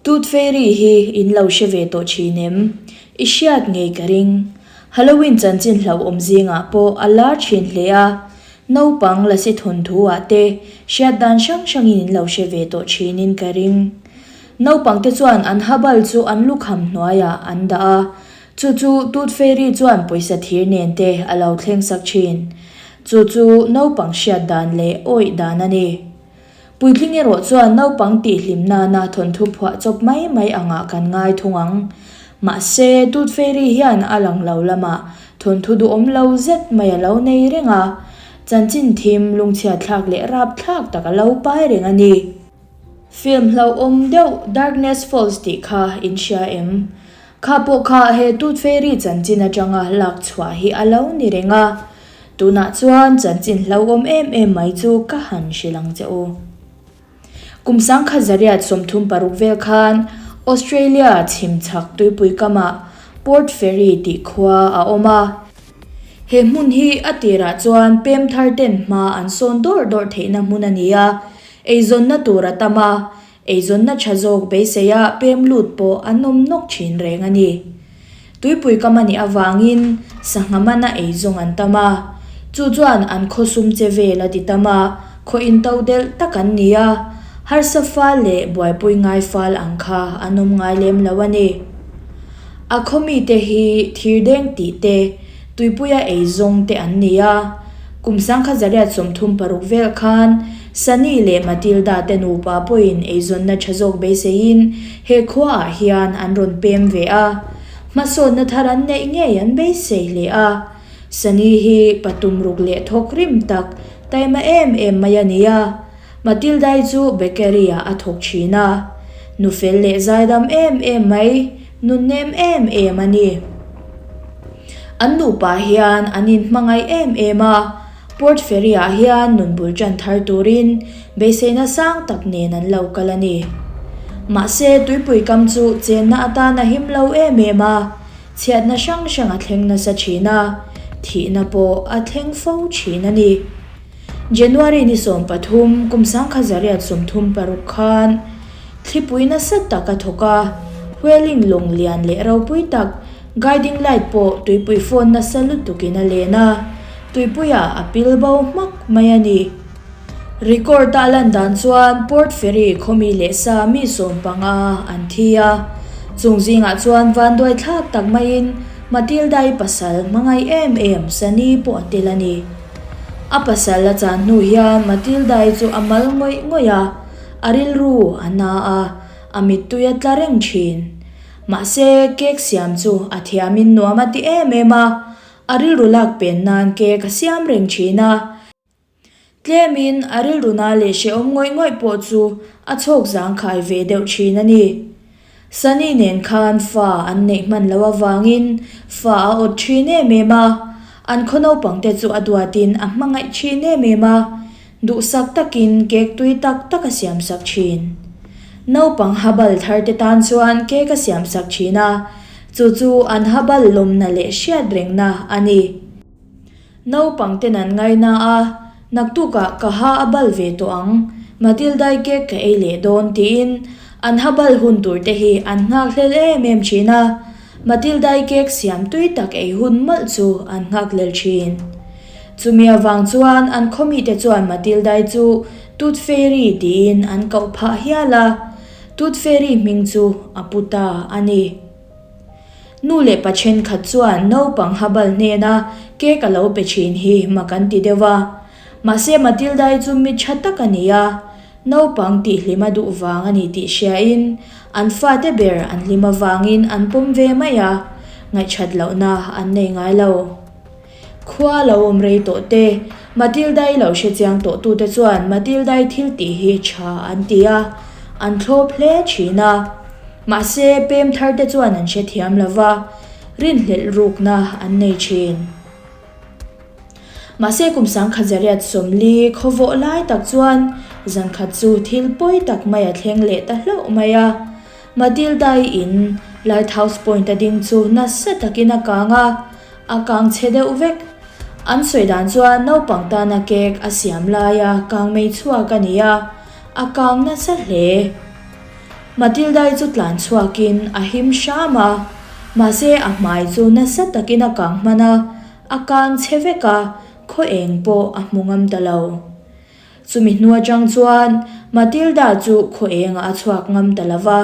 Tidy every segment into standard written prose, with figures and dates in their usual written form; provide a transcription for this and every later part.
Tooth Fairy hi in lo hre ve tawh thin em? I hriat ngei ka ring. Halloween chanchin hlauhawm zingah pawh a lar thin hle a, naupang lasi thawnthu ah te hriat dan hrang hrangin in lo hre ve tawh thinin ka ring. Naupang te chuan an habal chu an lukham hnuaiah an dah a, chu chu Tooth Fairy chuan pawisa thir nen te a lo thleng sak thin. Chu chu naupang hriat dan leh awih dan a ni. Puitling erawh chuan naupang tihhlim nana thawnthu phuah chawp mai mai angah kan ngai thung ang. Mahse, Tooth Fairy hian a lang lo lamah thawnthu duhawm lo zet mai a lo nei reng a, chanchin thim lungchhiatthlak leh rapthlak tak a lo pai reng a ni. Film hlauhawm deuh Darkness Falls tih kha in hria em? Kha pawh kha he Tooth Fairy chanchin atanga lak chhuah hi a lo ni reng a, tunah chuan chanchin hlauhawm em em mai chu ka han hrilh ang che u. Kum sangkhat zariat 36 vel khan Australia chhim chhak tuipui kamah Port Fairy tih khua a awm a. He hmun hi a tirah chuan pem thar ten hma an sawn dawrh dawrh theihna hmun a ni a, eizawnna tur a tam a, Eizawnna tha zawk beiseia pem lut pawh an awm nawk thin reng a ni. Tuipui kam a nih avangin sangha mana eizawng an tam a, chu chuan an khaw sum che vel a ti tam a, khaw into delh tak an ni a, harsa fal leh buaipui ngai fal ang kha an awm ngai lem lo a ni. A khaw mite hi thirdeng tih te, Tuipuia eizawng te an ni a, kum 1936 vel khan Sunny leh Matilda te nupa pawhin eizawnna tha zawk beiseiin he khuaah hian an rawn pem ve a, hmasawnna thar an neih ngei an beisei hle a. Sunny hi patum ruk leh thawk rim tak taima em em mai a ni a, Matilda-i chu bakery-ah a thawk thin a, nu fel leh zaidam em em mai, nunnem em em a ni. An nupa hian an inhmangaih em em a, Port Fairy-ah hian nun bul tan thar turin beiseina sang tak nen an lo kal a ni. Mahse, tuipui kam chu chenna atan a him lo em em a, chhiatna hrang hrang a thleng nasa thin a, thihna pawh a thleng fo thin a ni. January ni 13, kum 1936 khan thlipui nasa tak a thawk a, whaling lawng lian leh ropui tak Guiding Light pawh tuipui phone nasa lutukin a len a, tuipuiah a pil bo hmak mai a ni. Record a lan dan chuan Port Fairy khawmi leh sa mi 15 an thi a, chung zingah chuan vanduai thlak tak maiin Matilda-i pasal hmangaih em em Sunny pawh a tel a ni. A pasal a chan hnu hian Matilda-i chu a mal ngawih ngawih a, a rilru a na a, a mittui a tla reng thin. Mahse, cake siam chu a thiamin nuam a ti em em a, a rilru lak pen nan cake a siam reng thin a. Tlemin a rilru na leh hrehawm ngawih ngawih pawh chu a chhawk zangkhai ve deuh thin a ni. Sunny nen khan fa an neih hman loh avangin fa a awt thin em em a, an khaw naupangte chu a duatin a hmangaih thin em em a, duhsak takin cake tui tak tak a siamsak thin. Naupang habal thar te tan chuan cake a siamsak thin a, chu chu an habal lawmna leh hriat rengna a ni. Naupang ten an ngaina a, naktukah ka ha a bal ve tawh ang, Matilda-i cake ka ei leh dawn tiin an ha bal hun tur te hi an nghakhlel em em thin a, Matilda-i cake siam tui tak ei hun mawlh chu an nghakhlel thin. Chumi avang chuan an khaw mite chuan Matilda-i chu Tooth Fairy tiin an koh phah hial a, Tooth Fairy hming chu a pu ta a ni. Nu leh pa thenkhat chuan naupang habal hnena cake a lo pe thin hi mak an ti deuh a. Mahse Matilda-i chu mi tha tak a ni a, naupang tihhlim a duh vang a ni tih hriain an fate ber an hlim avangin an pawm ve mai a, ngaihthat lohna an nei ngai lo. Khua lo awm rei tawh te, Matilda-i lo hre chiang tawh tute chuan Matilda-i thil tih hi tha an ti a, an thlawp hle thin a. Mahse, pem thar te chuan an hre thiam lo va, rinhlelh rukna an nei thin. Mahse, kum 1940 khawvawh lai tak chuan zan khat chu thil pawi tak mai a thleng leh ta hlauh mai a. Matilda-i in Lighthouse Point a ding chu nasa takin a kang a. A kang chhe deuh vek. An sawi dan chuan naupang tana cake a siam laia kang mei chhuak a ni a, a kang nasa hle. Matilda-i chu tlan chhuakin a him hram a, mahse a hmai chu nasa takin a kang hman a, a kang chhe vek a, khaw eng pawh a hmu ngam ta lo. Chumi hnu atang chuan Matilda chu khaw engah a chhuak ngam ta lo va,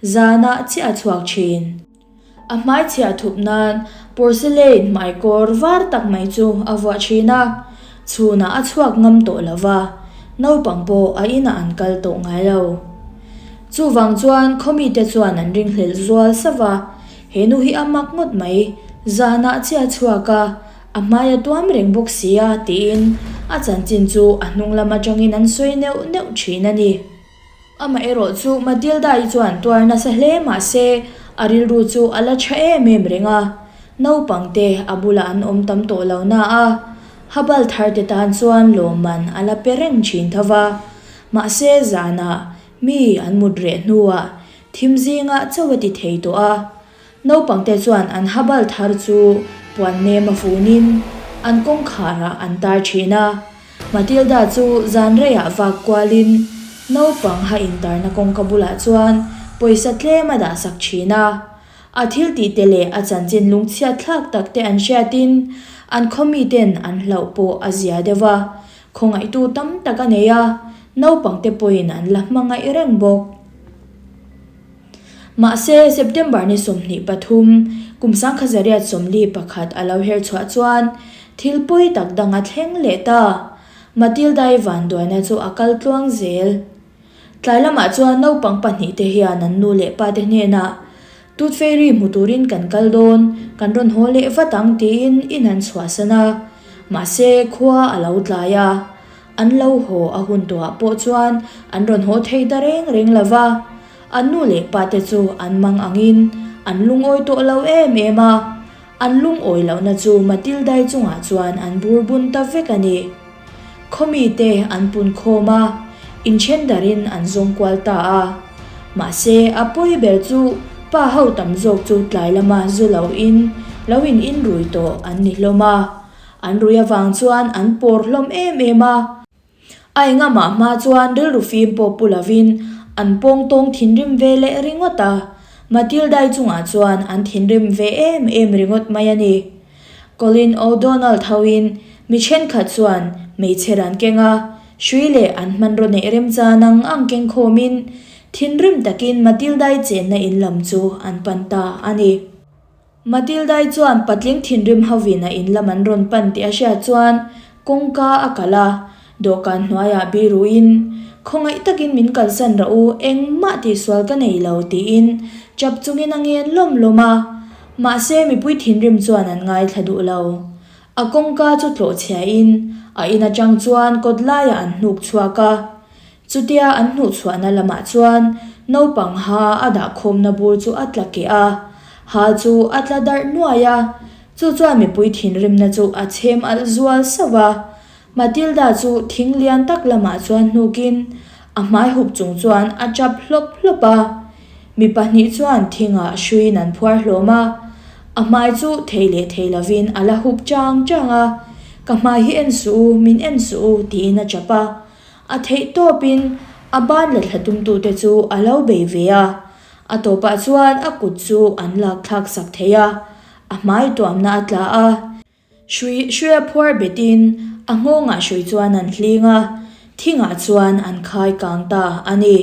zanah chiah a chhuak thin. A hmaichhiah thup nan porcelain hmaikawr var tak mai chu a vuah thin a, chhunah a chhuak ngam tawh lo va, naupang pawh a inah an kal tawh ngai lo. Chuvang chuan khawmite chuan an ringhlelh zual sauh a, he nu hi a mak ngawt mai, zanah chiah a chhuak a, a hmai a tuam reng bawk si a tiin a chanchin chu a hnung lam atangin an sawi neuh neuh thin a ni. Amaherawh chu Matilda-i chuan tuar nasa hle mah se a rilru chu a la tha em em reng a, naupang te a bulah an awm tam tawh lo na a, habal thar te tan chuan lawmman a la pe reng thin tho va. Mahse zanah mi an mut reh hnuah thim zingah chauh a ti thei tawh a, naupang te chuan an habal thar chu puan nem a funin an kawngkharah an tar thin a. Matilda chu zan reiah vak kualin naupang ha intarna kawngka bulah chuan pawisa tlem a dahsak thin a. A thil tihte leh a chanchin lungchhiat thlak tak te an hriatin an khaw miten an hlauh pawh a zia deuh a, khawngaihtu tam tak a nei a, naupangte pawhin an la hmangaih reng bawk. Mahse, September ni 23, kum 1941 a lo her chhuah chuan thil pawi tak dang a thleng leh ta. Matilda-i vanduaina chu a kal tluang zel. Tlai lamah chuan naupang pahnihte hian an nu leh pate hnenah, Tooth Fairy hmu turin kan kal dawn, kan rawn haw leh vat ang tiin in an chhuahsan a. Mahse, khua a lo tlai a. An lo haw a hun tawhah pawh chuan an rawn haw thei ta reng reng lo va. An nu leh pate chu an mang angin an lungawi tawh lo em em a. An lungawi lohna chu Matilda-i chungah chuan an bur bun ta vek a ni. Khawmite an pun khawm a, inthen darin an zawng kual ta a. Mahse, a pawi ber chu pa ho tam zawk chu tlai lama zu lo in lo in inrui tawh an ni hlawm a. An rui avang chuan an pawr hlawm em em a. A engamah hma chuan rilru fim pawh pu lovin an pawng tawng thinrim ve leh ringawt a. Matilda-i chungah chuan an thinrim ve em em ringawt mai a ni. Colin O'Donnell thoin mi thenkhat chuan hmeichhe ran keng a, hrui leh an hmanraw neih remchan ang ang keng khawmin thinrim takin Matilda-i chenna in lam chu an pan ta a ni. Matilda-i chuan patling thinrim hovin a in lam an rawn pan tih a hriat chuan kawngka a kalh a, dawhkan hnuaiah biruin, Khawngaih takin min kalsan rawh u, engmah tihsual ka nei lo tiin chap chungin a ngen lawm lawm a. Mahse mipui thinrim chuan an ngaithla duh lo. A kawngka chu tlawh chhiain a in atang chuan kawt laiah an hnuk chhuak a. Chutia an hnuhchhuahna lamah chuan naupang ha a dahkhawmna bur chu a tla keh a, ha chu a tla darh nuai a, chu chuan mipui thinrimna chu a chhem alh zual sauh a. Matilda chu thing lian tak lamah chuan hnukin a hmai hup chung chuan a tap hlawp hlawp a. Mi pahnih chuan thingah hruiin an phuar hlawm a, a hmai chu thei leh thei lovin a la hup chang chang a, Ka hmai hi en suh u, min en suh u, tiin a tap a. A theih tawpin a ban la thla tumtute chu a lo bei ve a, a tawpah chuan a kut chu an lak thlak sak thei a, a hmai tuamna a tla a. Hrui hruia phuar betin a nghawngah hrui chuan an hling a, thingah chuan an khai kang ta a ni.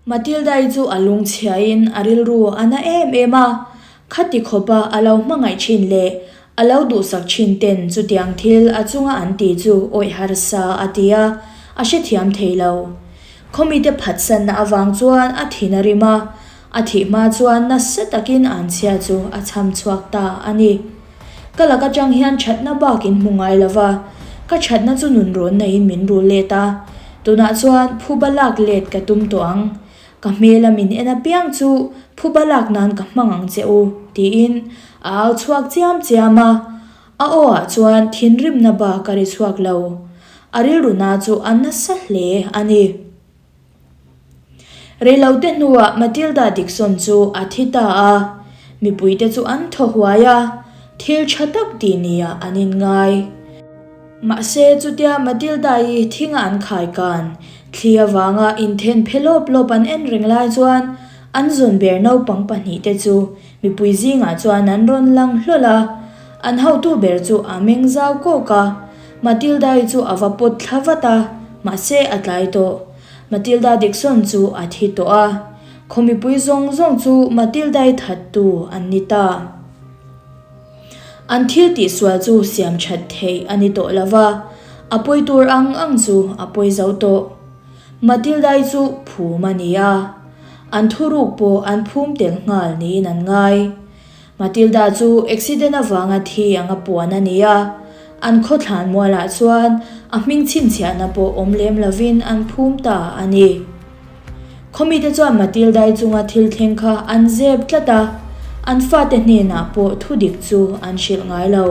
Matilda-i chu a lungchhiain a rilru a na em em a, khati khawpa a lo hmangaih thin leh a lo duhsak thin ten chutiang thil a chunga an ti chu awih harsa a ti a, a hrethiam thei lo. Khawmite phatsanna avang chuan a thin a rim a, a thih hma chuan nasa takin anchhia chu a chham chhuak ta a ni. Ka lak atang hian thatna bak in hmu ngai lo va, ka thatna chu nun rawn neiin min rul let a, tunah chuan phuba lak let ka tum tawh ang. Ka hmela min en apiang chu phuba lak nan ka hmang ang che u, tiin a au chhuak chiam chiam a, a aw ah chuan thinrimna bak a ri chhuak lo. A rilru na chu a nasa hle a ni. Reilote hnuah Matilda Dixon chu a thi ta a, mipuite chu an thaw huai a, thil tha tak tih niah an inngai. Mahse, chutia Matilda-i thinga an khai kan. Thli avanga inthen phe lawp lawp an en reng lai chuan an zawn ber naupang pahnihte chu mipui zingah chuan an rawn lang hlawl a. An hotu ber chu a meng zau kawk a, Matilda-i chu a va pawt thla vat a, mahse a tlai tawh. Matilda Dixon chu a thi tawh a, khaw mipui zawng zawng chu Matilda-i thattu an ni ta. An thil tihsual chu siam that theih a ni tawh lo va, a pawi tur ang ang chu a pawi zo tawh. Matilda-i chu phum a ni a, an thuruk pawh an phum tel nghal niin an ngai. Matilda chu accident avanga thi anga puan a ni a, an khawthlan mualah chuan a hming chhinchhiahna pawh awm lem lovin an phum ta a ni. Khawmite chuan Matilda-i chunga thil thleng kha an zep tlat a, an fate hnenah pawh thudik chu an hrilh ngai lo.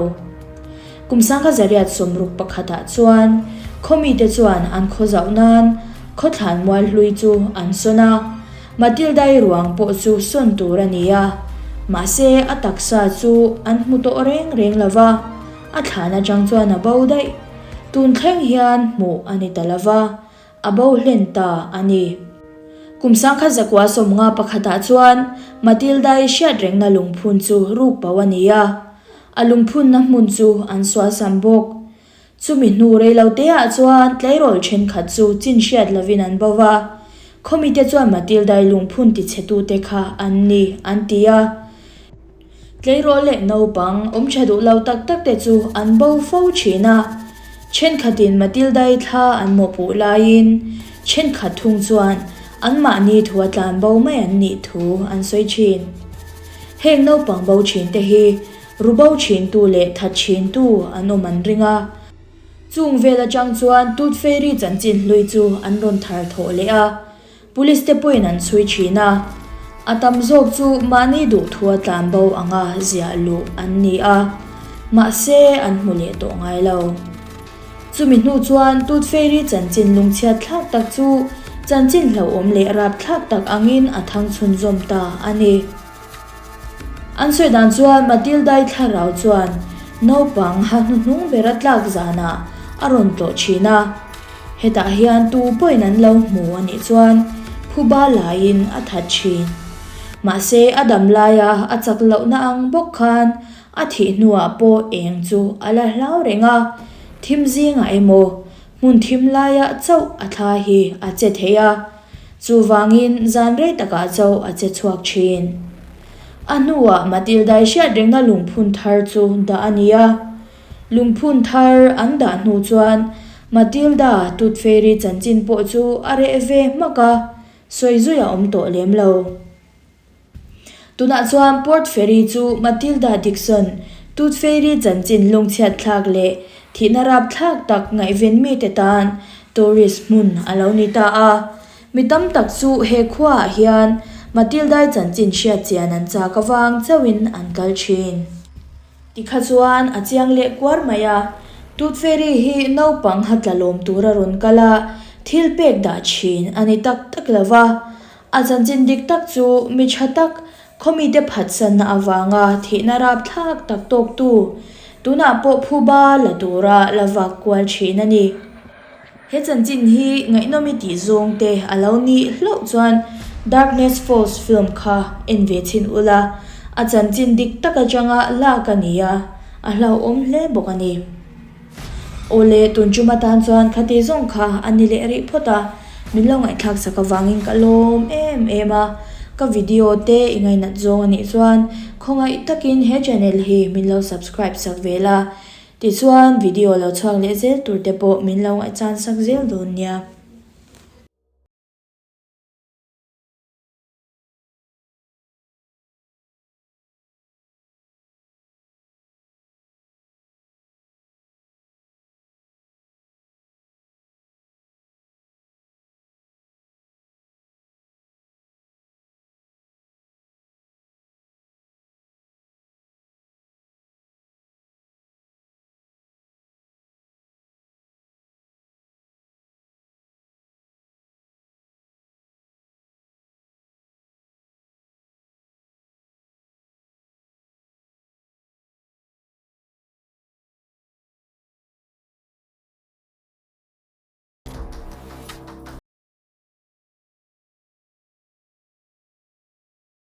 Kum sangkha zariat sawmruk pakhatah chuan khawmite chuan an khaw zauh nan khawthlan mual hlui chu an sawn a, Matilda-i ruang pawh chu sawn tur a ni a, mahse a taksa chu an hmu tawh reng reng lo va, a thlan atang chuan a bo daih. Tun thleng hian hmuh a ni ta lo va. A bo hlen ta a ni. Kum sangkhat zakua sawmnga pakhatah chuan Matilda-i hriat rengna lungphun chu ruk bo a ni a, a lungphunna hmun chu an sualsam bawk. Chumi hnu rei lo teah chuan tleirawl thenkhat chu chin hriat lovin an bo va, khawmite chuan Matilda-i lungphun tichhetute kha an ni an ti a. Tleirawl leh naupang awm tha duh lo tak tak te chu an bo fo thin a, thenkhatin Matilda-i thla an mawhpuh laiin thenkhat thung chuan anmahni thu a tlan bo mai an nih thu an sawi thin. Heng naupang bo thin te hi ru bo thin tu leh that thin tu an awm an ring a, chung vel atang chuan Tooth Fairy chanchin hlui chu an rawn thar thawh leh a. Police te pawhin an chhui thin a, a tam zawk chu mahni duhthua tlan bo anga ziah luh an ni a, mahse an hmu leh tawh ngai lo. Chumi hnu chuan Tooth Fairy chanchin lungchhiat thlak tak chu chanchin hlauhawm leh rapthlak tak angin a thang chhunzawm ta a ni. An sawi dan chuan Matilda-i thlarau chuan naupang ha hnuhnung bera tlak zanah a rawn tlawh thin a. Hetah hian tu pawhin an lo hmu a nih chuan phuba laiin a that thin. Mahse a dam laia a chak lohna ang bawk khan a thih hnuah pawh eng chu a la hlau reng a, thim zingah emaw hmun thim laiah chauh a thla hi a che thei a, chuvangin zan rei takah chauh a che chhuak thin. A hnuah Matilda-i hriat rengna lungphun thar chu dah a ni a. Lungphun thar an dah hnu chuan Matilda Tooth Fairy chanchin pawh chu a reh ve hmak a, sawi zui a awm tawh lem lo. Tunah chuan Port Fairy chu Matilda Dixon Tooth Fairy chanchin lungchhiat thlak leh thihna rapthlak tak ngaihven mite tan tourist hmun a lo ni ta a. Mi tam tak chu he khuaah hian Matilda-i chanchin hriat chian an chak avang chauhin an kal thin. Tikha chuan a chiang leh kuar mai a, Tooth Fairy hi naupang ha tla lawm tura rawn kal a, thil pek dah thin a ni tak tak lo va. A chanchin dik tak chu mi tha tak, khawmite phatsanna avanga thihna rapthlak tak tawktu, tunah pawh phuba la tura la vak kual thin a ni. He chanchin hi ngaihnawm i tih zawng te a lo nih hlauh chuan Darkness Falls film kha en ve chhin ula, a chanchin dik tak atanga lak a ni a, a hlauhawm hle bawk a ni. Awle, tun tum atan chuan khati zawng kha a ni leh rih phawt a, min lo ngaihthlak sak avangin ka lawm em em a, ka video te i ngainat zawng a nih chuan khawngaih takin he channel hi min lo subscribe sak ve la, Tichuan, video lo chhuak leh zel tur te pawh min lo ngaihchan sak zel dawn nia.